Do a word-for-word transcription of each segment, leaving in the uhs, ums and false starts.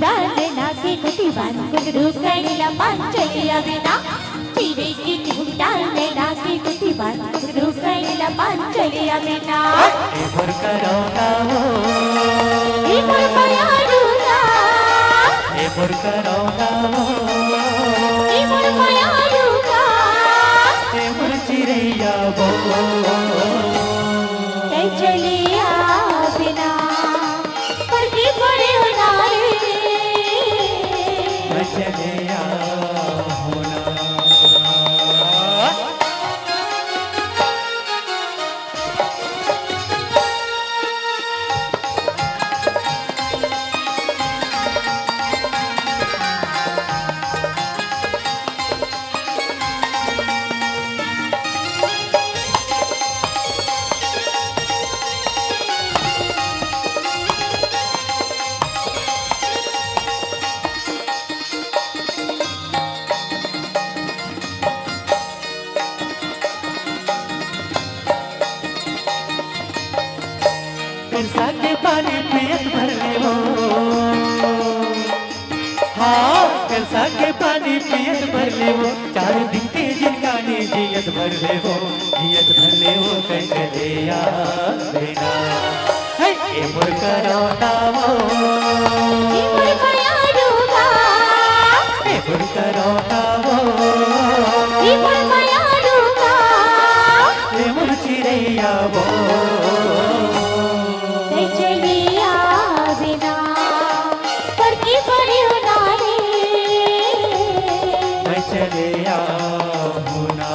डाल देना के कुटी बान कुदरू कइला पान चली आवे ना। चिरे के टूटा देना के कुटी बान कुदरू कइला पान चली आवे ना। ए मोर करौना हो, ए मोर मयारू ना, ए मोर करौना हो, ए मोर मयारू ना, ए मोर चिरैया बो। तै चली आवे ना। पर की पड़े हो नारी। मैं चले आ होना। कलसा के पानी पियत भर ले वो। हाँ, कलसा के पानी पियत भर ले वो। चार दिन के जिनगानी जियत भर ले वो, जियत भर ले वो, कह चले आ बिना। हे, ए मोर करौना वो। ए मोर मयारू बा। ए मोर करौना वो। ए मोर मयारू बा। ए मोर चिरैया वो। तै चली आवे ना। पर की पड़े हो नारी। मैं चले आ होना।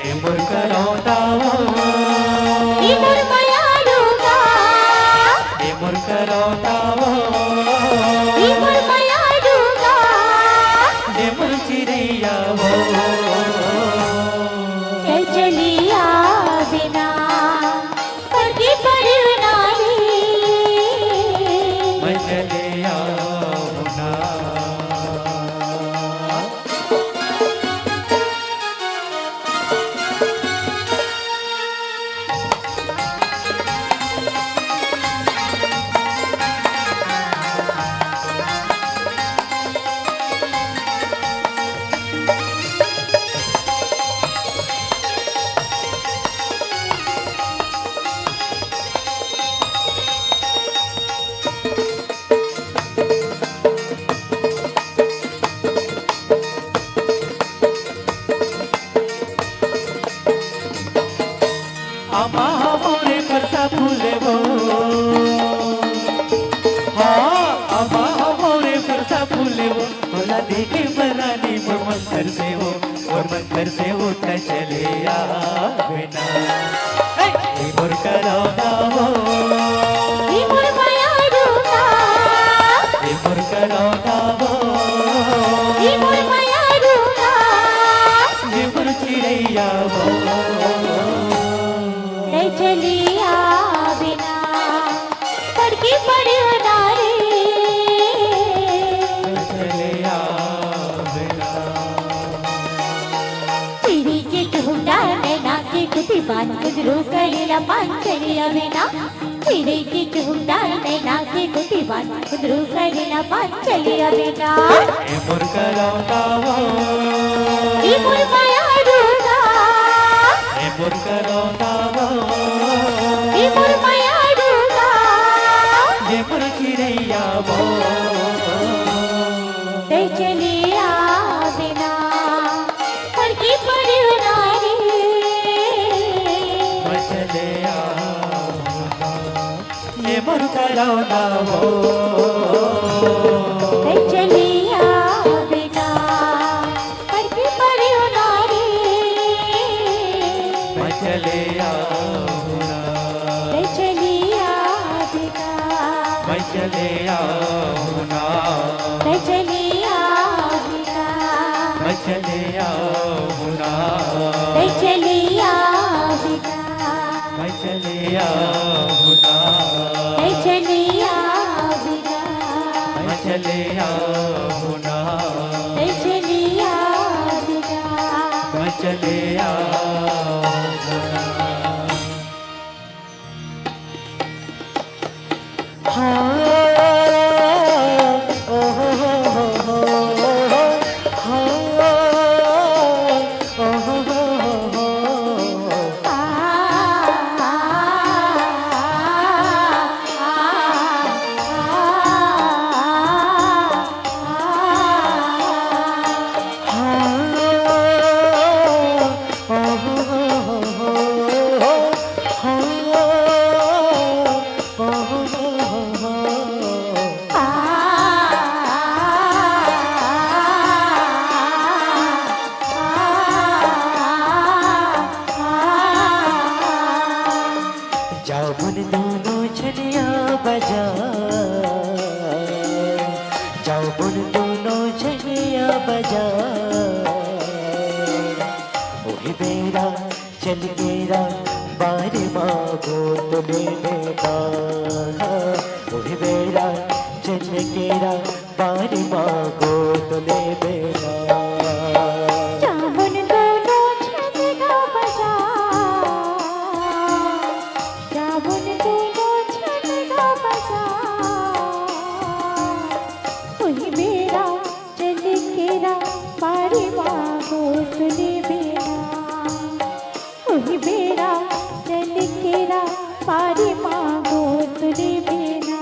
ए मोर करौना वो। ए मोर मयारू बा। ए मोर करौना वो। ए मोर मयारू बा। ए मोर चिरैया वो। ए चली आवे ना। पर की पड़े हो नारी। मैं चले आ होना। आमा हो रे परसा फूले वो। हाँ, आमा हो रे परसा फूले वो। तोला देखे परानी मोर मंतर से वो, मोर मंतर से वो तै चले आवे ना। ए मोर करौना वो। ए मोर मयारू बा। ए मोर करौना वो। ए मोर मयारू बा। ए मोर चिरैया वो। तै चली आवे ना। पर की पड़े हो नारी। चले आवे ना। चिरे के टूटा नैना के कुटी बान कुदरू कइला पान चली आवे ना। चिरे के टूटा नैना के कुटी बान कुदरू कइला पान चली आवे ना। ए मोर करौना वो। ए मोर मयारू बा। ए मोर करौना वो। ए मोर मयारू बा। ए मोर चिरैया वो। तै चली आवे ना। पर की पड़े हो नारी। रौना हो। ए चलिया बेटा, पढ़ के पढ़ियो ना रे। मैं चलिया हूँ ना। ए चलिया बेटा। मैं चलिया हूँ ना। ए चलिया बेटा। मैं चलिया हूँ ना। ए चलिया बेटा। मैं चलिया हूँ ना। ए चलिया बेटा। मैं चलिया हूँ ना। ए चलिया बेटा। मैं चलिया हूँ ना। हाँ, ओ हो हो हो हो, हाँ, ओ हो हो हो हो। जाबुन दूनों झनिया बजा, जाबुन दूनों झनिया बजा। ओही बेरा चल केरा बारी माँ गोद ले बेटा। ओही बेरा चल केरा बारी माँ गोद ले बेटा। जाबुन दूनों झनिया बजा, जाबुन दूनों झनिया बजा। ओही बेरा चल केरा बारी माँ गोद ले बेटा। ओही बेरा चल केरा बारी माँ गोद ले बेटा।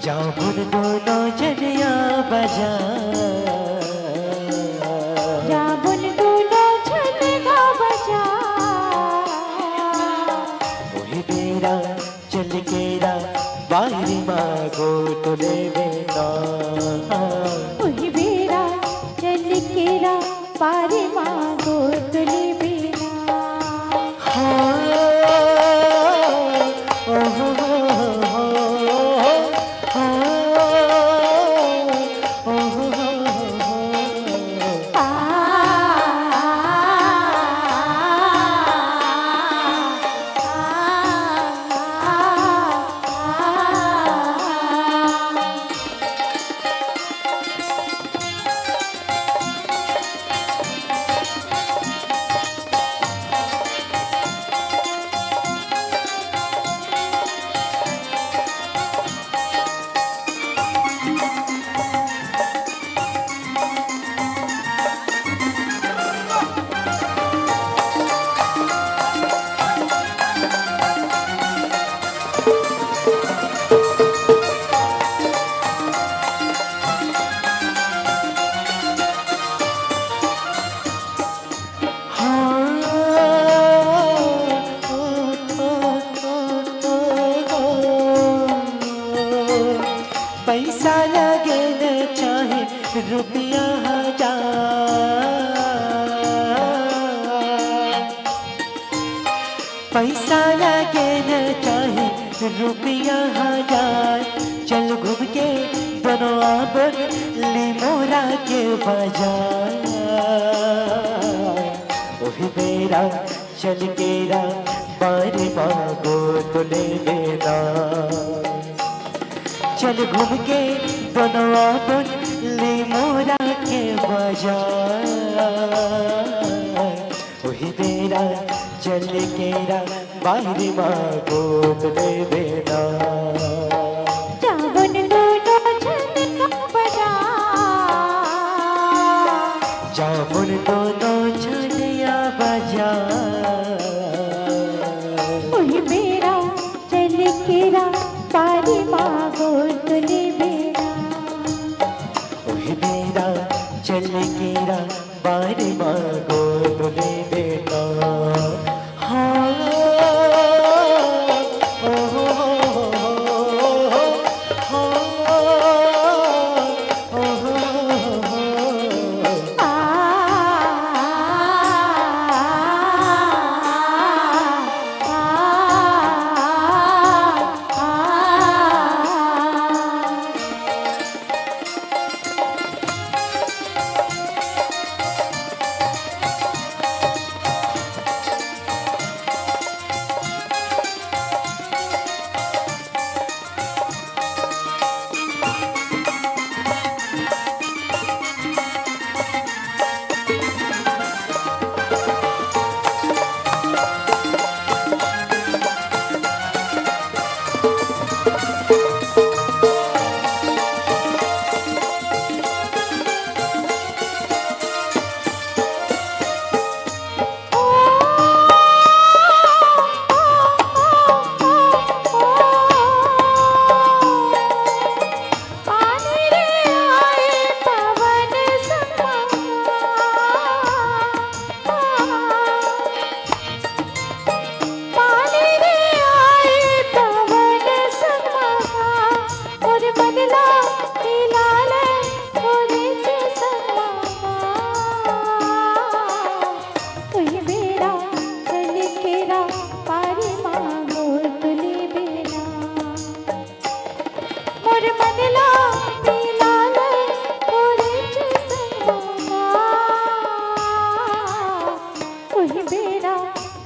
जाबुन दूनों झनिया बजा, जाबुन दूनों झनिया बजा। ओही बेरा चल केरा बारी माँ गोद ले बेटा। ओही बेरा चल केरा बारी माँ गोद ले बेटा। हाँ, ओ हो हो हो, हाँ, ओ हो हो हो। पैसा लगे न चाहे रुपया हजार, पैसा लगे न चाहे रुपया हजार, चल घूम के दोनों आबन ली मोरा के बाजार। ओही बेरा चल केरा बारी माँ गोद ले बेटा। चल घूम के दोनों आबन ली मोरा के बाजार। ओही बेरा चल केरा बारी माँ गोद ले बेटा। जाबुन दूनों झनिया बजा, जाबुन दूनों झनिया बजा। ओही बेरा चल केरा बारी माँ गोद ले बेटा। ओही बेरा चल केरा बारी माँ गोद ले बेटा। हाँ, ओ हो हो हो।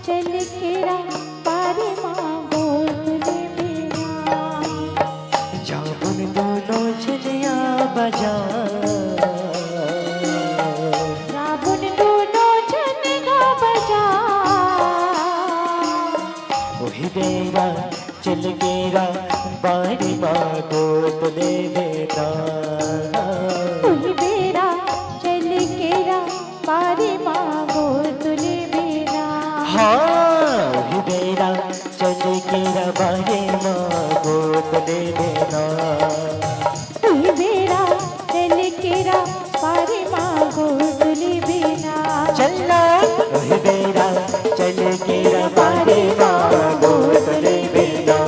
चल केरा बारी माँ गोद ले बेरा। जाबुन दोनों झनिया बजा। जाबुन दोनों झनिया बजा। ओही बेरा चल केरा बारी माँ गोद ले बेरा। ओही बेरा चल केरा बारी माँ गोद ले बेरा। हाँ, ओही बेरा चल केरा बारी माँ गोद ले बेरा। ओही बेरा चल केरा बारी माँ गोद ले बेरा। चलना ओही बेरा चल केरा बारी माँ गोद ले बेरा।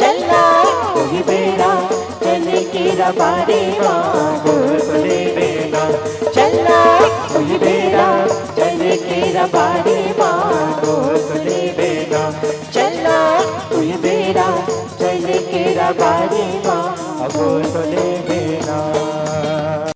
चलना ओही बेरा चल केरा बारी माँ